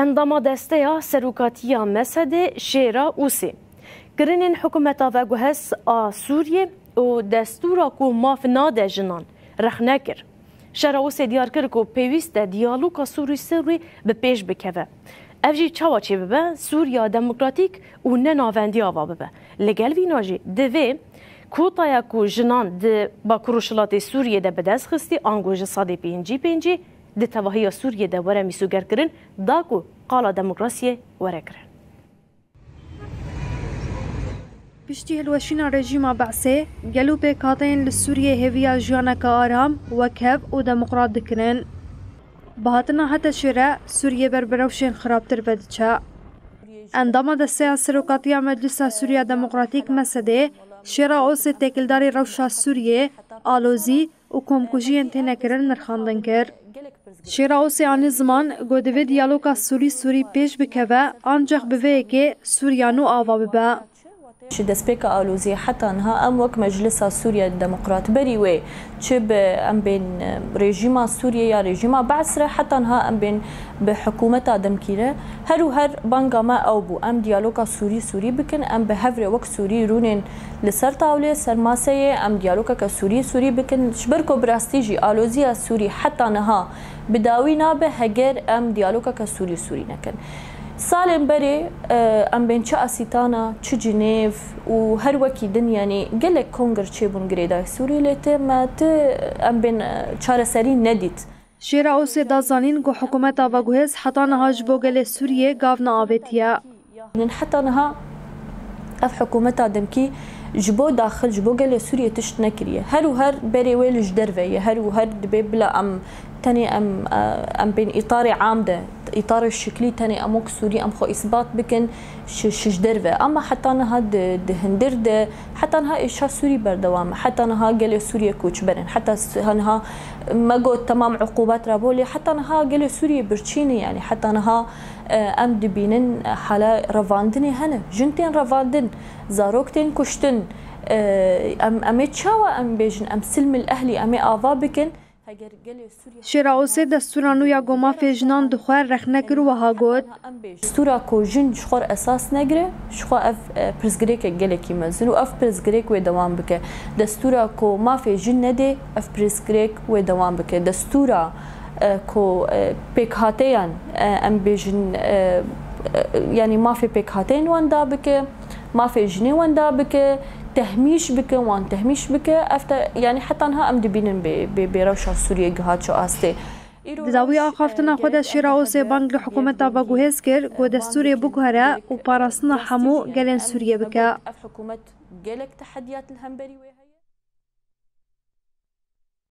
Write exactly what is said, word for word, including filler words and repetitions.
Endama desteya serokatiya mesedê Şêra Ûsê kirinên hikûmeta veguhez a Sûriyê û destûra ku maf nade jinan rexne kir. Şêra Ûsê diyar kir ku pêwîst e diyaloga Sûrî-Sûrî bi pêş bikeve. Ev jî çawa çêbibe? Sûriya demokratîk û ne navendî ava bibe. Li gel vîna jî divê kotaya ku jinan di Bakur Rojhilatê Sûriyê de bi dest xistî, ango ji sedê pêncî pêncî di tevahiya Sûriyê de were mîsogerkirin, da ku qala demokrasiyê were kirin. Piştî hilweşîna rejîma Be'sê, gelo pêkhateyên li Sûriyê hêviya jiyaneke aram, wekhev û demokrat dikirin. Bi hatina HTŞ'ê re Sûriyê ber bi rewşên xirabtir ve diçe. Endama desteya serokatiya Meclisa Sûriya Demokratîk, mesedê, Şêra Osê têkildarî rewşa Sûriyê, alozî û komkujiyên tênekirin nirxandin kir. Şêra Osê anî ziman ku divê diyaloga Sûrî-Sûrî pêş bikeve, ancax bi vê yekê Sûriya nû ava bibe. Ji destpêka aloziyê heta niha em wek Meclisa Sûriya Demokrat berî wê çi bi em bên, e, rejîma Sûriyê ya rejîma Be's re, heta niha em bên bi hikûmeta demkî re, her û her banga me ew bû, em diyaloga Sûrî-Sûrî bikin, em bi hev re wek Sûrî rûnên li ser tawlê, ser maseyê, em diyalogeke Sûrî-Sûrî bikin. Ji ber ku bi rastî jî aloziya Sûrî heta niha bi dawî nabe heger em diyalogeke Sûrî-Sûrî nekin. Salên berê, e, em bên çi Asîtana, çi Cinêv û her wekî din, yanî gelek kongir çêbûn girêdayî Sûrî, lê ti me ti em bên, e, çareserî nedît. Şêra Osê da zanîn ku hikûmeta veguhêz heta niha ji bo gelê Sûriyê gav neavêtiye. Heta niha ev hikûmeta demkî ji bo daxil, ji bo gelê Sûriyê tişt nekiriye. Her û her berê wê li ji derve ye. Her û her dibê bila em tenê em, em bên îtarê am de, îtarê şiklî tenê em wek Sûrî em xwe îsbat bikin, şi-, şi ji derve. Ama heta niha di, di hundir de, heta niha êşa Sûrî berdewam e. Heta niha gelê Sûriyê koçber in. Heta s-, ha niha me got temam uqûbat rabû, lê heta niha gelê Sûriyê birçî ne, yanî heta niha, e, em dibînin hala revandinê hene. Jin tên revandin, zarok tên kuştin. E, em, em ê çawa em bêjin, em silmil ehlî, em ê ava bikin? Heger gelê Sûriyê Şêra Osê destûra nû ya ku mafê jinan dixwe rexne kir û wiha got. Destûra ku jin ji xwe re esas negire, ji xwe ev, e, pirsgirêkek gelekî mezin û ev pirsgirêk wê dewam bike. Destûra ku mafê jin nedê, ev pirsgirêk wê dewam bike. Destûra, e, ku, e, pêkhateyan, e, em bêjin, e, e, yanî mafê pêkhateyên wan da bike, mafê jinê wenda bike, tehmîş bike, wan tehmîş bike. Ev te, yanî heta niha em dibînin bê, bê, bê rewşa Sûriyê giha çi astê. Di dawî axaftina xwe de Şêra Osê bang li hikûmeta veguhêz kir ku destûrê biguhere û parastina hemû gelên Sûriyê bike. Ev hikûmet gelek tehediyat li hemberî wê heye.